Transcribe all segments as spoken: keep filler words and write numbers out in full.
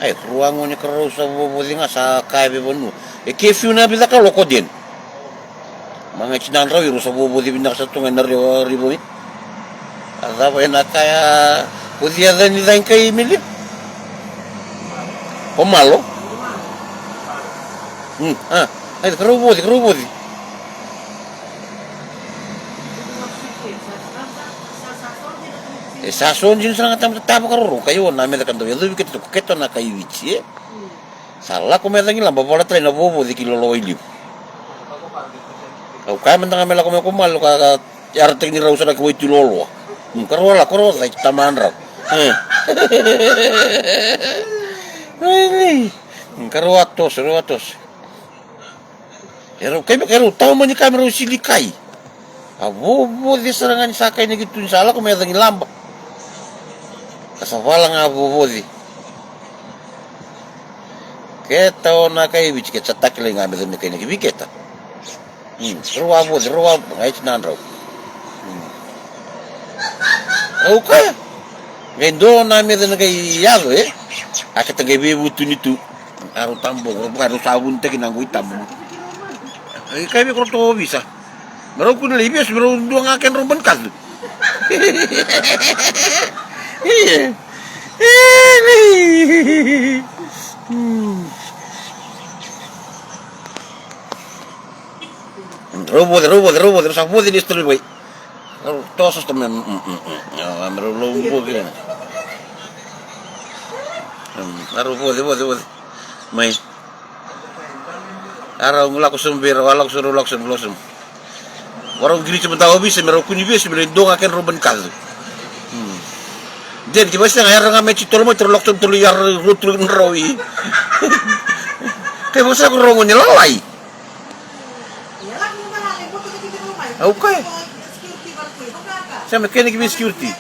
E, rua gone ka rau sa vovoci ga sa kaya vei vanua. E ke fiu na vica ka loko deni. Maga e tinadrau i rau sa vovoci vinaka sa tu ga ena rio rivo i. A cava ena kaya ko cia cani cagi kai Milia? Ko Malo? Hmm, a, ai ka rau voci, ka rau voci. E sa so dina sara ga tama tata vakarorou, ka io na meca ka dau yacovi kete toko kete na kai Viti, e. Sa lako mai cagi laba vala tale na vovoci ki loloa i liu. Au kaya mada ga me lako mai ko Malo ka, ka yarataki ni rau sara ki wai tu loloa. Ka rau a lako rau cai tamadrau. E. Ka rau a toso, rau a toso. Erau kai me, erau tawa mani kai me rau sili kai. A vovoci sara ga ni sa kai na ki tu ni sa lako me yaca ni laba. Ka sa vala ga a vovoci. Keta o na kai Viti keta sa takilai ga me cau me kai na ki vi keta. Hmm, rau a voci, rau a ga iti na drau. Hmm. Au kaya. Qai dua na meca na qai yaco, e? A keta qai veivutuni tu. A rau tabu, rau vaka rau sa vunitaki na qo i tabu. Ai kai vei ko rau toka ovisa. Me rau kua ni lai vesu, me rau dua ga kena rau bani kacu. Ia. Rau voce, rau voce, rau voce, rau sa voce ni stoli vai. Rau toso sto me, mm, mm, mm. A, me rau lau bua kina. Mm, a rau voce, voce, voce. Mai. A rau lako sobu vei rau, a lako sobu, rau lako sobu, lako sobu. Varau giriti mada ovisa, me rau kua ni vesu, me rau dua ga kena rau bani kacu. Mm. Deni, ki vasega, era ga me ti tolo mai, toro lako sobu, tolo i ara rau tu na drau i. Kai vasega ko rau gone lalai. Au kaya. Sa me kena ki vei security.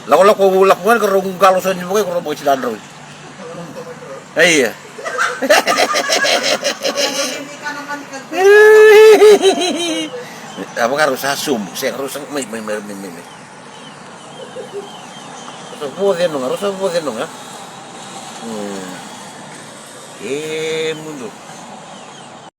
Lakolako, lako ga ni ka rau qalo sa ni vakai ko rau baka tinadrau. Ia. A vaka rau sa sobu, sega rau sa mai, mai, mai, mai, mai. Rau sa voce noga, rau sa voce noga. Hmm. E mudu.